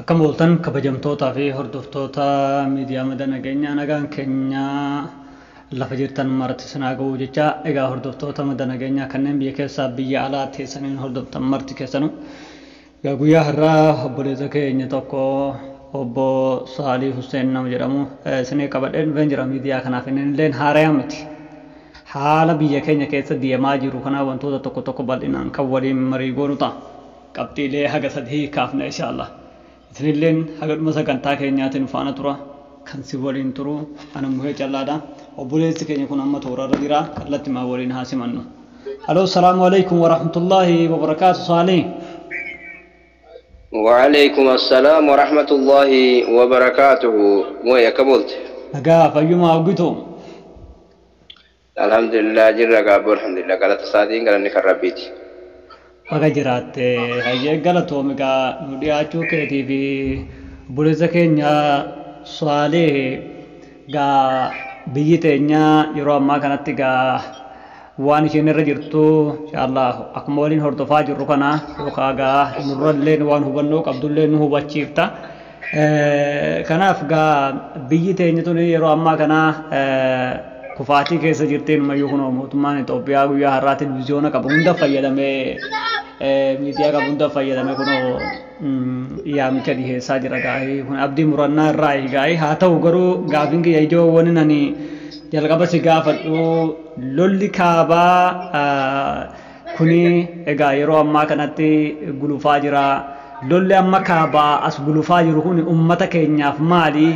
Akkam ooltan kabajamtootaa fi hordoftoota miidiyaa madda nageenyaa, nagaan keenya lafa jirtan maratti sinaa ga'uu jecha. Egaa hordoftoota madda nageenyaa kanneen biyya keessaa biyya alaa teessaniin hordoftan marti keessanuu, egaa guyyaa har'aa obboleessa keenya tokko, obbo Saalii Hussein nama jedhamu, isinii qabadhee dhufeen jira miidiyaa kanaaf. Inni illeen haarayaa miti. Haala biyya keenya keessa deemaa jiru kanaa wantoota tokko tokko bal'inaan kan waliin marii goonu ta'a. Qabxiilee haga sadii kaafna inshaallah. Isinilleen haga dhuma sagantaa keenyaatiin faana tura. Kan si waliin turu ana Muhee Callaadha. Obboleessi keenya kun amma toorarra jira. Kallattimaa waliin haa simannu. Aloo, salaamu alaikum warahmatullaahi wabarakaatu, Saalii. وعليكم السلام ورحمة الله وبركاته. مويا كبولت. Nagaa fayyumaa hoggitu. الحمد لله جرى قابل، الحمد لله، قالت الصادين قال انك ربيتي. Baga jiraatte, hayyee, galatoomi gaa nu dhiyaachuu keetii fi. Obboleessa keenya Saalee, gaa biyyi teenya yeroo ammaa kanatti gaa waan isheen irra jirtu inshaallah akkuma waliin hordofaa jirru kana yookaan gaa nurrallee waan hubannoo qabdullee nu hubachiifta. Kanaaf gaa biyyi teenya tuni yeroo ammaa kana kufaatii keessa jirtiin mayyuu kunoo mootummaan Itoophiyaa guyyaa har'aa televiziyoona qabu hunda fayyadamee, miidiyaa qabu hunda fayyadamee kunoo yaamicha dhiheessaa jira. Gaa'ii kun abdii murannaa irraa gaa'ii haa ta'u, garuu gaafiin kiyya ijoo wani ani jalqaba si gaafadhu, lolli kaabaa kuni egaa yeroo ammaa kanatti gulufaa jira. Lolli amma kaabaa as gulufaa jiru kun ummata keenyaaf maali?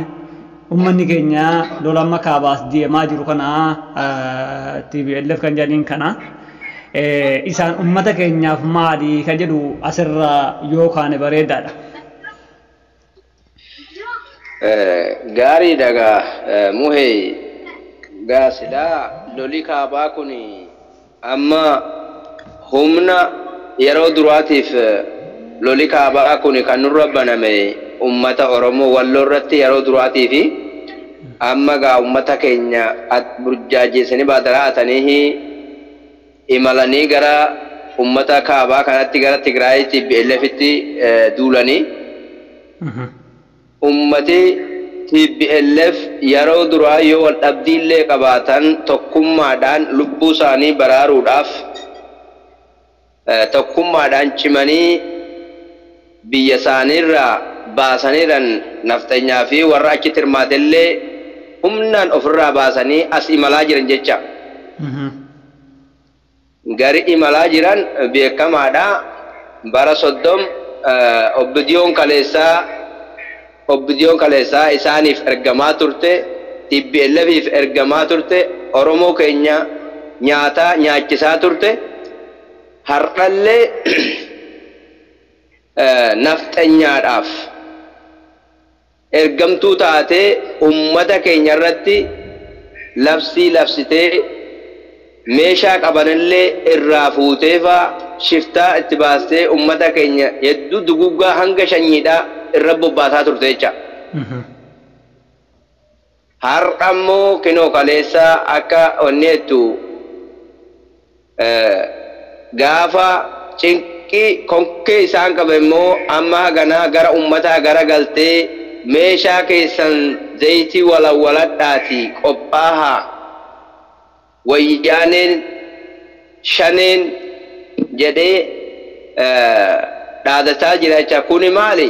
Ummanni keenya lola amma kaabaa as deemaa jiru kana, TPLF kan jedhaniin kana, isaan ummata keenyaaf maali kan jedhu asirra yoo kaane bareedaadha. Gaariidha gaa Muhee, gaa silaa loli kaabaa kun amma humna yeroo duraatiif loli kaabaa kun kan nurra baname ummata Oromoo Walloo irratti yeroo duraatiifi amma gaa ummata keenya burjaajeessanii baadaraatanii imalanii gara ummata kaabaa kanatti, gara Tigraayitti TPLFitti duulanii. Ummati TPLF yeroo duraa yoo wal dhabdiillee qabaatan tokkummaadhaan lubbuu isaanii baraaruudhaaf tokkummaadhaan cimanii biyya isaaniirraa baasaniiran naftanyaa fi warra achitti hirmaatellee humnaan ofirraa baasanii as imalaa jiran jecha. Gari imalaa jiran beekamaadha. Bara 30 obbidiyoon kaleessaa isaaniif ergamaa turte, TPLFiif ergamaa turte, Oromoo keenya nyaataa nyaachisaa turte. Har'allee nafxanyaadhaaf ergamtuu taatee ummata keenya irratti labsii labsitee, meeshaa qabanillee irraa fuuteefaa shiftaa itti baastee ummata keenya hedduu duguggaa hanga shanyiidhaa irra bobbaasaa turte jecha. Har'a immoo kinoo kaleessaa akka onni jettu gaafa cinqii konkee isaan qabe immoo amma haganaa gara ummataa gara galtee meeshaa keessan zayitii walawwaladhaati qophaahaa, wayyaaneen shaneen jedhee dhaadataa jira jecha. Kuni maali?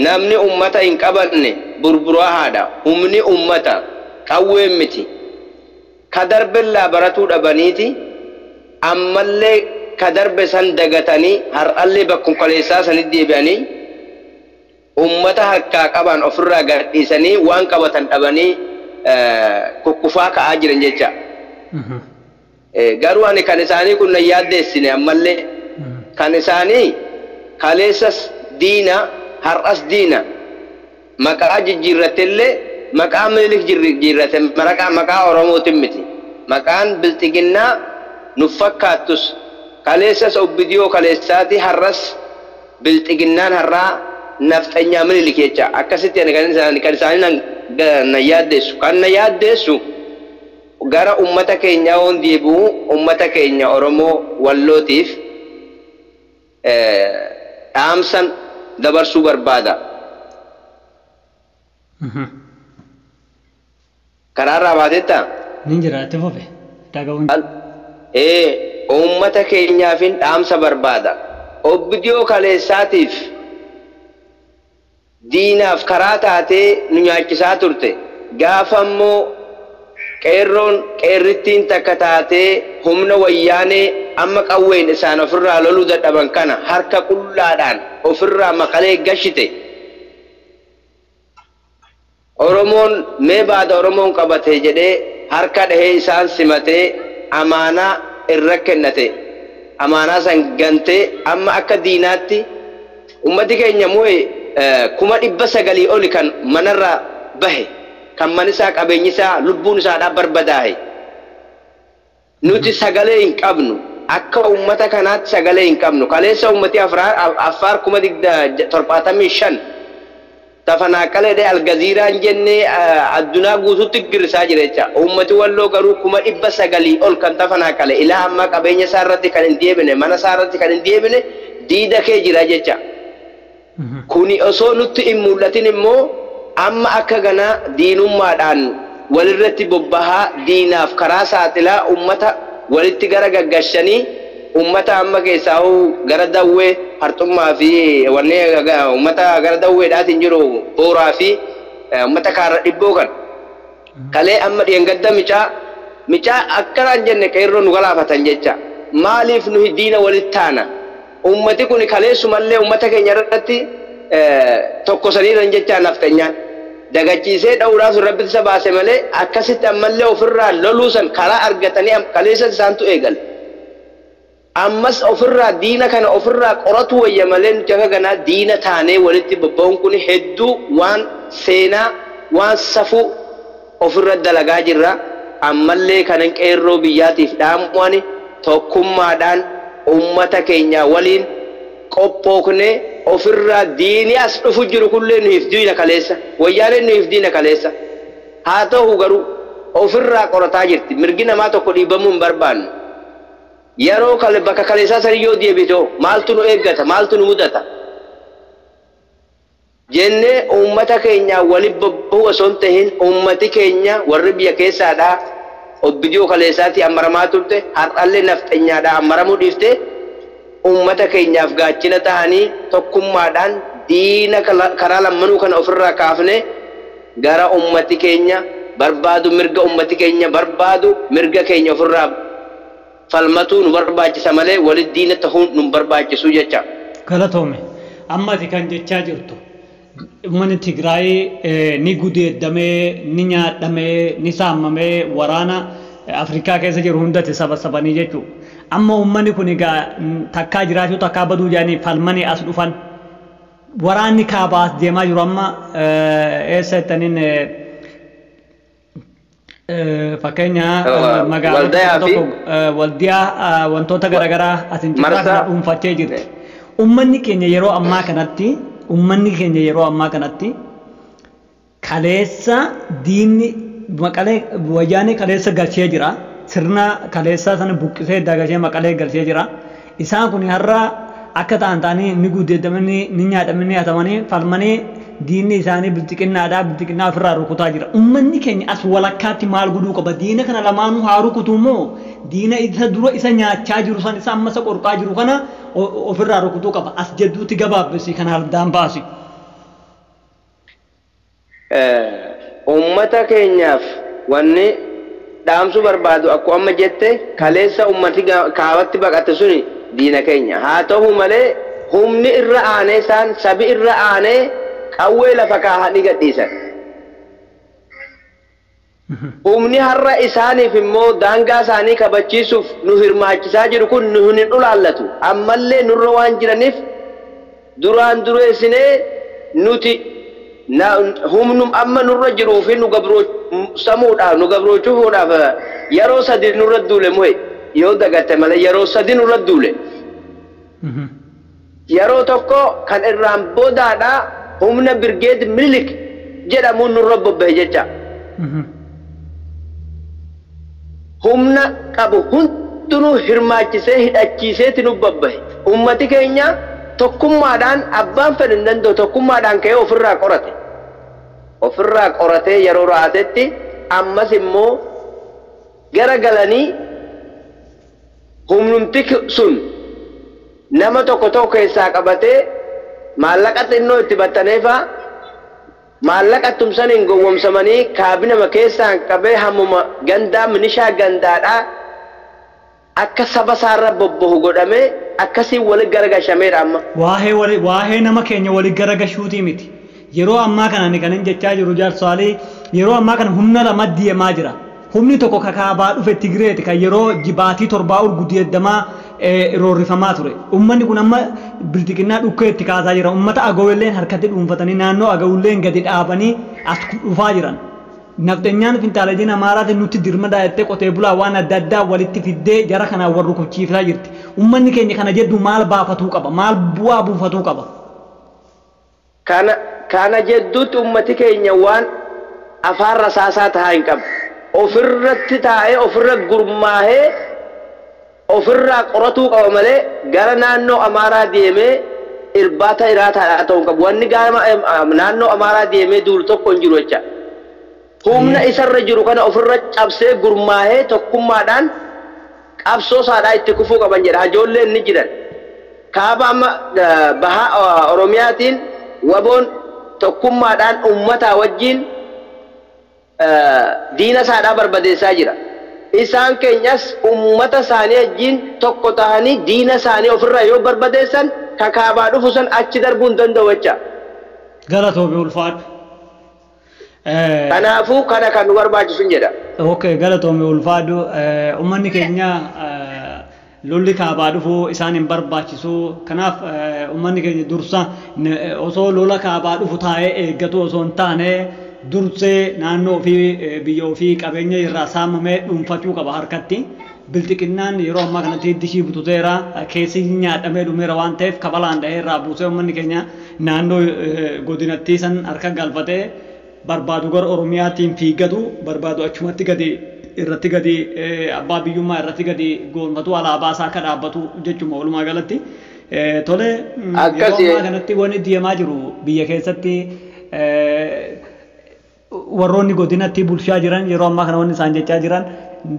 Namni ummata hin qabanne burburaahaadha. Humni ummata qawween miti. Ka darbellaa baratuu dhabaniiti ammallee ka darbe san dagatanii har'allee bakkum kaleessaa sanitti deebi'anii ummata harkaa qaban ofirraa gadhiisanii waan qabatan dhabanii kukkufaa ka'aa jiran jecha. Garuu ani kan isaanii kun na yaaddeessine. Ammallee kan isaanii kaleessas diina, har'as diina. Maqaa jijjiirratellee maqaa Minilik jijjiirrate, maqaa Oromootin miti. Maqaan bilxiginnaa nu fakkaattus kaleessas obbidiyoo kaleessaati, har'as bilxiginnaan har'aa nafxanyaa Minilik jecha. Akkasitti ani kan isaanii na yaaddeessu. Kan na yaaddeessu gara ummata keenyaa woon deebi'u, ummata keenya Oromoo Wallootiif dhaamsan dabarsuu barbaada. Karaarraa baatettaa? Nin jira, itti fufe. Dhaga'uun. Uummata keenyaafin dhaamsa barbaada. Obbidiyoo kaleessaatiif diinaaf karaa taatee nu nyaachisaa turte. Gaafa immoo qeerroon qeerrittiin takka taatee humna wayyaanee amma qawween isaan ofirraa loluu dadhaban kana harka qullaadhaan ofirraa maqalee gashite. Oromoon mee baada Oromoon qabate jedhee harka dhahee isaan simatee amaanaa irra kennate. Amaanaa san gantee amma akka diinaatti ummati keenya moo'e 900,000 oli kan manarraa bahe, kan manisaa qabeenyisaa lubbuun isaadhaa barbadaa'e. Nuti sagalee hin qabnu. Akka ummata kanaatti sagalee hin qabnu. Kaleessa ummati Affaar 75,000 tafanaaqalee Algaziiraan jennee addunyaa guutuutti girrisaa jira jecha. Ummati Walloo garuu 900,000 ol kan tafanaaqale ilaa ammaa qabeenya isaa irratti kan hin deebine, mana isaa irratti kan hin deebine diida kee jira jecha. Kuni osoo nutti hin mul'atin immoo amma akka ganaa diinummaadhaan walirratti bobbahaa diinaaf karaa saaxilaa ummata walitti gara gaggashanii ummata amma keessaa gara dawwee harxummaa fi wanneen ummata gara dawweedhaatiin jiru booraa fi ummata kaarra dhibboo kan kalee amma dheengadda micaa akkanaan jenne qeerroo nu galaafatan jecha. Maaliif nuyi diina walitti taana? Ummati kun kaleessumallee ummata keenya irratti tokko saniiran jechaa naftanyaan dagachiisee dha'uudhaaf rabbi isa baase malee akkasitti ammallee ofirraa loluu san karaa argatanii kaleessa isaantu eegale. Ammas ofirraa diina kana ofirraa qoratu wayya malee nuti akka ganaa diina taanee walitti bobba'uun kun hedduu waan seenaa waan safuu ofirra dalagaa jirra. Ammallee kanan qeerroo biyyaatiif dhaamu'ani tokkummaadhaan ummata keenya waliin qophooknee ofirraa diini as dhufu jiru kullee nuyiif diina kaleessa, wayyaaleen nuyiif diina kaleessa. Haa ta'u garuu ofirraa qorataa jirti. Mirgi namaa tokko dhiibamuu hin barbaannu. Yeroo bakka kaleessaa sanii yoo deebitoo maaltu nu eeggata, maaltu nu mudata jennee uummata keenya waliin bobba'uu osoo hin tahin uummati keenya warri biyya keessaadhaa obbidiyoo kaleessaatii ammaramaa turte har'allee nafxanyaadhaa ammaramuu dhiiftee uummata keenyaaf gaachina ta'anii tokkummaadhaan diina karaa lammanuu kana ofirraa kaafne gara uummati keenya barbaadu, mirga uummati keenya barbaadu, mirga keenya ofirraa falmatuu nu barbaachisa malee walitti diina ta'uun nu barbaachisu jecha. Galatoome. Amma ati kan jechaa jirtu uummanni Tigraay ni gudeeddamee, ni nyaadhamee, ni saamamee waraana Afrikaa keessa jiru hundatti saba sabanii jechuudha. Amma uummanni kun egaa takkaa jiraachuu takkaa baduu jedhanii falmanii as dhufan. Waraanni kaabaas deemaa jiru amma eessa jettaniin fakkeenya magaalota tokko waldiyaa wantoota garaagaraa asin cinaa kana dhuunfachee jirti. Uummanni keenya yeroo ammaa kanatti uummanni keenya yeroo ammaa kanatti kaleessa diinni maqalee wayyaanee kaleessa galchee jira. Sirna kaleessaa sana buqqisee dagashee maqalee galchee jira. Isaan kun har'a akka ta'an ta'anii ni gudeeddamanii ni nyaadhamanii ni hatamanii falmanii diinni isaanii bilxiqinnaadhaa bilxiqinnaa ofirraa rukutaa jira. Uummanni keenya as walakkaatti maal godhuu qaba? Diina kana lamaanuu haa rukutuu moo diina isa dura isa nyaachaa jiru san isa amma isa qorqaa jiru kana ofirraa rukutuu qaba? As jedduutti gabaabbisi kana addaan baasi. Uummata keenyaaf wanni dhaamsuu barbaadu akkuma amma jette kaleessa uummati kaabatti baqate suni diina keenya. Haa ta'u malee humni irra aanee isaan sabi irra aanee qawwee lafa kaahanii gadhiisan. Humni har'a isaaniif immoo daangaa isaanii kabachiisuuf nu hirmaachisaa jiru kun nu hin ulaallatu. Ammallee nurra waan jiraniif duraan dureessinee nuti humnum amma nurra jiruu fi nu gabroosamuudhaaf nu gabroochuudhaaf yeroo sadi nurra duule muhe yoo dagatte malee yeroo sadi nurra duule. Yeroo tokko kan irraan boodaadhaa humna Birgeed Minilik jedhamuun nurra bobba'e jecha. Humna qabu hundinuu hirmaachisee hidhachiiseeti nu bobba'e. Ummati keenya tokkummaadhaan abbaan fedhe hin danda'u tokkummaadhaan ka'ee ofirraa qorate. Ofirraa qoratee yeroo raatetti ammas immoo garagalanii humnumti sun nama tokko tokko keessaa qabatee maallaqa xinnoo itti battaneefaa maallaqa tumsaniin gowwomsamanii kaabinama keessaan qabee hammuma gandaa minishaa gandaadhaa akka saba isaarra bobbohu godhamee akkasiin walitti garagashameedha amma. Waa'ee nama keenya walitti garagashuutii miti. Yeroo ammaa kana ani kanin jechaa jiru jaarsaalii yeroo ammaa kana humna lama deemaa jira. Humni tokko kakaabaa dhufe Tigireeti kan yeroo jibaatii torbaa urgudeeddamaa roorrifamaa ture. Uummanni kun amma biltiqinnaa dhukkee itti kaasaa jira. Uummata agawilleen harkatti dhuunfatanii naannoo agawilleen gadi dhaabanii as dhufaa jiran. Nafxanyaan fintaalajiin Amaaraatiin nutti dirma daayattee qotee bulaa waan adda addaa walitti fiddee jara kanaan wal rukuchiisaa jirti. Uummanni keenya kana jedhu maal baafatuu qaba? Maal bu'aa buufatuu qaba? Kana jedhutti uummati keenya waan afaan rasaasaa tahaa hin qabu. Ofirratti taa'ee ofirra gurmaahee ofirraa qoratuu qaba malee gara naannoo Amaaraa deemee irbaata iraataadhaa ta'uu hin qabu. Wanni gara naannoo Amaaraa deemee duulu tokko hin jiru jecha. Humna isarra jiru kana ofirra cabsee gurmaahee tokkummaadhaan qabsoo saadhaa itti kufuu qaban jedha. Ijoolleen ni jiran. Kaaba amma bahaa Oromiyaatiin waboon tokkummaadhaan uummataa wajjin diina saadhaa barbadeessaa jira. Isaan keenyas uummata isaanii wajjin tokko ta'anii diina isaanii ofirraa yoo barbadeessan kakaabaa dhufu san achi darbuu hin danda'u jecha. Galatoomi ulfaadhu. Kanaafuu kana kan nu barbaachisu jedha. Okay, galatoomi ulfaadhu. Uummanni keenya lolli kaabaa dhufu isaan hin barbaachisu. Kanaaf uummanni keenya dursa osoo lola kaabaa dhufu taa'ee eeggatu osoo hin taane dursee naannoo ofii biyya ofii qabeenya irraa saamamee dhuunfachuu qaba harkatti. Biltiqinnaan yeroo ammaa kanatti hiddi ishii bututeera keessi nyaadhamee dhumeera waan ta'eef kabalaan dhahee irraa buusee uummanni keenya naannoo godinattii san harka galfatee barbaadu gara Oromiyaatiin fiiggatu barbaadu achumatti gadi irratti gadi abbaa biyyummaa irratti gadi goonfatu alaabaa isaa akka dhaabbatu jechuudha walumaa galatti. Tole yeroo ammaa kanatti wanni deemaa jiru biyya keessatti warroonni godinatti bulchaa jiran yeroo ammaa kana wanni isaan jechaa jiran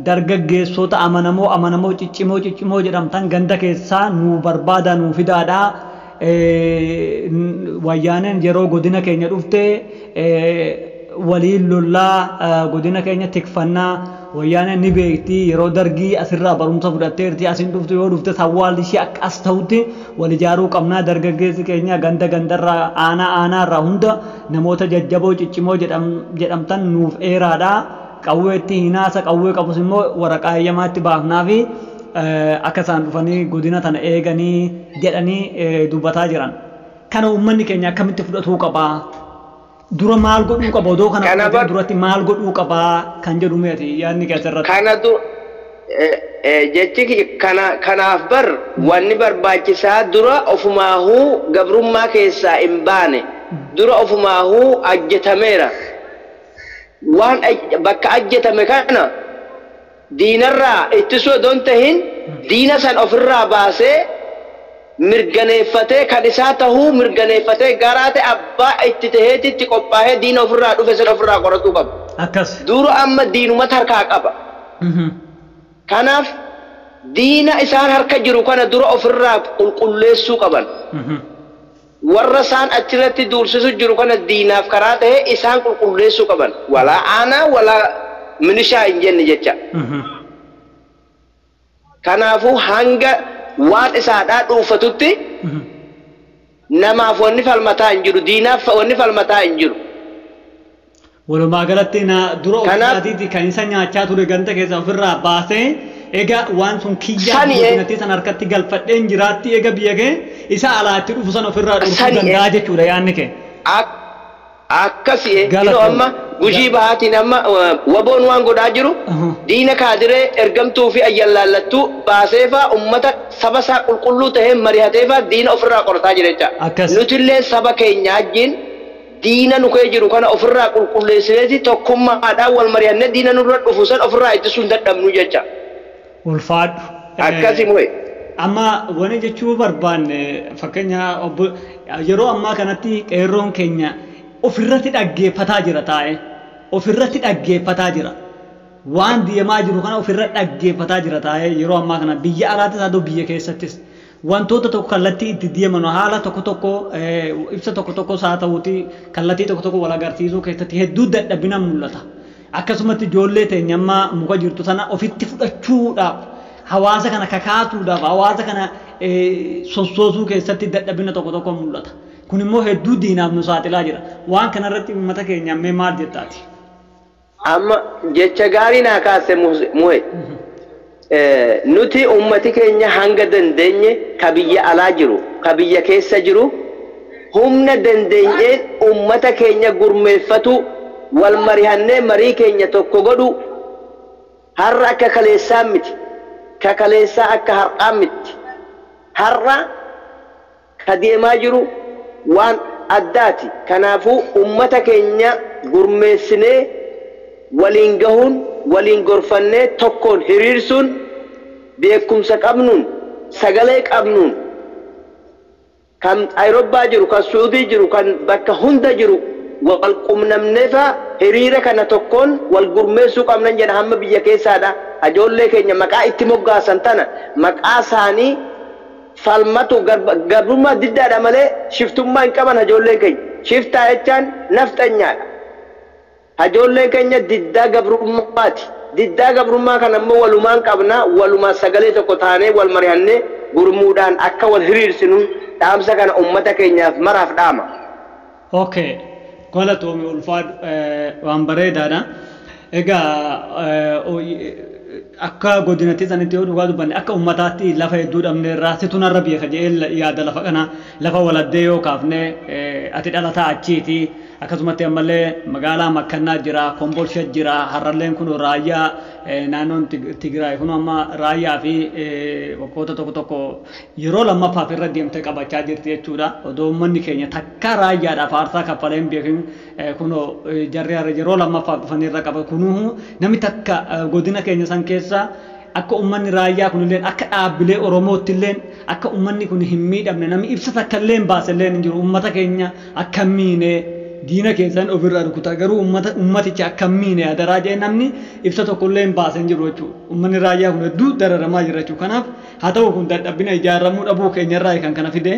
dargaggeessota amanamoo amanamoo ciccimoo ciccimoo jedhamtan ganda keessaa nuu barbaada nuu fidaadhaa. Wayyaaneen yeroo godina keenya dhufte waliin lollaa godina keenya tikfannaa wayyaaneen ni beekti yeroo dargii asirraa barumsa fudhatteerti asin dhuftu yoo dhufte sawwaalli ishee akka as ta'utti wal ijaaruu qabnaa dargaggeessi keenya ganda gandarraa aanaa aanaarraa hunda namoota jajjaboo ciccimoo jedhamtan nuuf eeraadhaa qawweetti hinaasa qawwee qabus immoo waraqaa eeyyamaatti baafnaa fi akka isaan dhufanii godina tana eeganii jedhanii dubbataa jiran. Kana uummanni keenya akkamitti fudhatuu qabaa? Dura maal godhuu qaba? Odoo kana duratti maal godhuu qabaa kan jedhu meeti yaadni keessarratti. Kana jechi kanaaf bar wanni barbaachisaa dura ofumaahuu gabrummaa keessaa hin baane dura ofumaahuu ajjetameera. Waan bakka ajjetame kana diinarraa ittisuu odoo hin tahin diina san ofirraa baasee mirganeeffatee kan isaa tahuu mirganeeffatee garaate abbaa itti taheetitti qophaa'ee diina ofirraa dhufe san ofirraa qoratuu qaba. Akkas. Dura amma diinumata harkaa qaba. Kanaaf diina isaan harka jiru kana dura ofirraa qulqulleessuu qaban. Warra isaan achirratti duursisu jiru kana diinaaf karaa ta'e isaan qulqulleessuu qaban. Walaa aanaa walaa minishaa hin jenne jecha. Kanaafuu hanga waan isaadhaa dhuunfatutti namaaf wanni falmataa hin jiru, diinaaf wanni falmataa hin jiru. Walumaa galatti dura ofiisaatiitti kan isa nyaachaa ture ganda keessa ofirraa baasee egaa waan sun kiyyaa godinatti san harkatti galfadheen jiraatti eega biyya kee isa alaatti dhufu san ofirraa dhorkuu danda'a jechuudha yaadni kee. Akkasi yeroo amma Gujii bahaatiin amma waboon waan godhaa jiru diina kaadiree ergamtuu fi ayyallaallattuu baaseefaa uummata saba isaa qulqulluu tahee mari'ateefaa diina ofirraa qorataa jira jecha. Nutillee saba keenya wajjin diina nu kee jiru kana ofirraa qulqulleessineeti tokkummaadhaan wal mari'annee diina nurra dhufu san ofirraa ittisuu hin dadhabnu jecha. Ulfaadhu. Akkasi mu'e. Amma wani jechuu barbaanne fakkeenya yeroo ammaa kanatti qeerroon keenya Ofirratti dhaggeeffataa jira taa'ee. Ofirratti dhaggeeffataa jira. Waan deemaa jiru kana ofirra dhaggeeffataa jira taa'ee yeroo ammaa kana biyya alaattis haa ta'u biyya keessattis wantoota tokko kallattii itti deeman haala tokko tokko ibsa tokko tokkos haa ta'uuti kallattii tokko tokko wal agarsiisuu keessatti hedduu dadhabina mul'ata. Akkasumatti ijoollee teenya amma muka jirtu sana ofitti fudhachuudhaaf hawaasa kana kakaasuudhaaf hawaasa kana sossoosuu keessatti dadhabina tokko tokko mul'ata. Kun immoo hedduu diinaaf nu saaxilaa jira. Waan kanarratti uummata keenya mee maal jettaati? Amma jecha gaarii naa kaase muhe. Nuti ummati keenya hanga dandeenye ka biyya alaa jiru, ka biyya keessa jiru humna dandeenyeen ummata keenya gurmeeffatu wal marihannee marii keenya tokko godhu har'a akka kaleessaa miti. Ka kaleessaa akka har'aa miti. Har'a ka deemaa jiru waan addaati. Kanaafuu ummata keenya gurmeessinee waliin gahuun waliin gorfannee tokkoon hiriirsuun beekumsa qabnuun sagalee qabnuun kan Awurooppaa jiru kan Suudii jiru kan bakka hunda jiru wal qunnamneefa hiriira kana tokkoon wal gurmeessuu qabnan jedha hamma biyya keessaadha. Ijoollee keenya maqaa itti moggaasan tana maqaa isaanii falmatu garbummaa diddaadha malee shiftummaa hin qaban ijoolleen keenya. Shiftaa jechaan nafxanyaadha. Ijoolleen keenya diddaa gabrummaati. Diddaa gabrummaa kana immoo walumaan qabna walumaa sagalee tokko taanee wal marihannee gurmuudhaan akka wal hiriirsinu dhaamsa kana ummata keenyaaf maraaf dhaama. Okay. Galatoomi ulfaadhu waan bareedaadha. Egaa akka godinatti sanitti yoo dhugaa dubbanne akka ummataatti lafa hedduu dhabneerraa situ narra beeka jedhee yaada lafa kana lafa waladdee yoo kaafne ati dhalataa achiiti. Akkasumatti ammallee magaalaa Makkannaa jira, Kombolsha jira, Harralleen kun raayyaa naannoon Tigraay kun amma raayyaa fi bakkoota tokko tokko yeroo lammaffaaf irra deemtee qabachaa jirti jechuudha. Odoo uummanni keenya takka raayyaadhaaf aarsaa kaffalee hin beekin kunoo jarri har'a yeroo lammaffaaf dhufanii irra qaba. Kunuu namni takka godina keenya san keessa akka uummanni raayyaa kunilleen akka dhaabbilee Oromootti illeen akka uummanni kun hin miidhamne namni ibsa takka illee hin baase illeen hin jiru. Uummata keenya akka miine diina keessan ofirraa rukutaa garuu ummaticha akka miine adaraa jedhee namni ibsa tokkollee hin baase hin jiru jechuudha. Uummanni raayyaa kun hedduu dararamaa jira jechuudha. Kanaaf haa ta'u kun dadhabina ijaaramuu dhabuu keenyarraa kan kana fide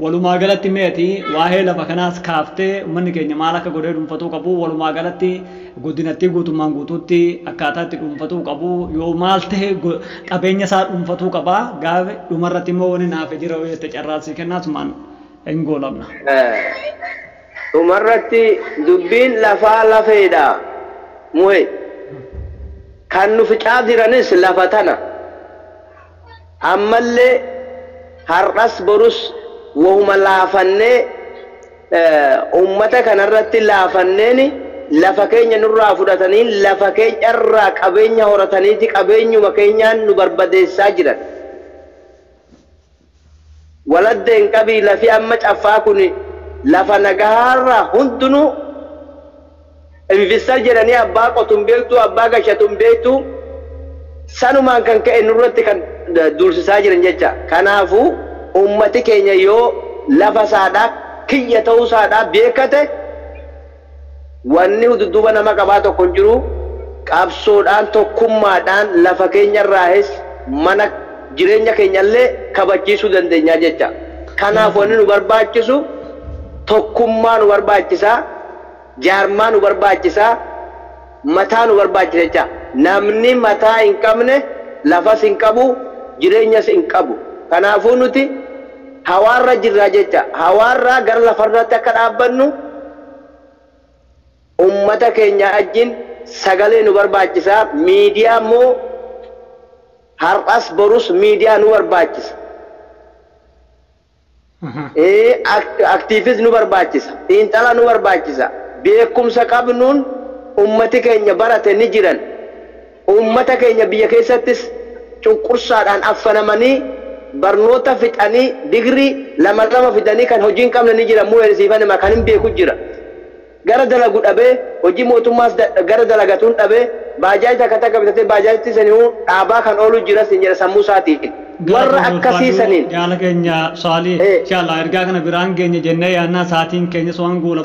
walumaa galatti meeti waa'ee lafa kanaas kaaftee uummanni keenya maal akka godhee dhuunfatuu qabu walumaa galatti godinatti guutummaan guutuutti akkaataa itti dhuunfatuu qabu yoo maal ta'e qabeenya isaa dhuunfatuu qaba gaafa dhumarratti immoo wani naaf jira yoo jette carraasii kennaasumaan hin goolabna. Dhumarratti dubbiin lafaa lafeedha muhe. Kan nu ficaa jiranis lafa tana. Ammallee har'as borus wahuma laafannee uummata kanarratti laafanneeni lafa keenya nurraa fudhatanii lafa keenya irraa qabeenya horataniiti qabeenyuma keenyaan nu barbadeessaa jiran. Waladdeen qabii lafi amma caffaa kun lafa nagahaarraa hundinuu investar jedhanii abbaa qotu hin beektu abbaa gashatu hin beektu sanumaan kan ka'e nurratti kan dursisaa jiran jecha. Kanaafuu ummati keenya yoo lafa saadhaa kiyya ta'uu saadhaa beekate wanni dudduuba nama qabaa tokko hin jiru qabsoodhaan tokkummaadhaan lafa keenyarraahis mana jireenya keenyallee kabachiisuu dandeenya jecha. Kanaaf wanni nu barbaachisu tokkummaa nu barbaachisaa, jaarmaa nu barbaachisaa, mataa nu barbaachisa jecha. Namni mataa hin qabne lafas hin qabu, jireenyas hin qabu. Kanaafuu nuti hawaarra jirra jecha. Hawaarraa gara lafarratti akka dhaabbannu ummata keenya wajjin sagalee nu barbaachisaa. Miidiyaa immoo har'as borus miidiyaa nu barbaachisa. Aktiivis nu barbaachisa. Xiinxala nu barbaachisa. Beekumsa qabnuun ummati keenya barate ni jiran. Ummata keenya biyya keessattis cunqursaadhaan affanamanii barnoota fixanii digirii lama lama fidanii kan hojii hin qabne ni jira. Mu'eersiifanima kan hin beeku jira. Gara dalagu dhabee hojii mootummaas gara dalagatuun dhabee baajaajii takka takka bitatee baajaajitti sanii dhaabaa kan oolu jira sin jedha sammuu isaatiin. Warra akkasii saniin. Jaala keenya Saalii inshallah ergaa kana biraan keenya jennee yaannaa sa'aatiin keenya so'an guula.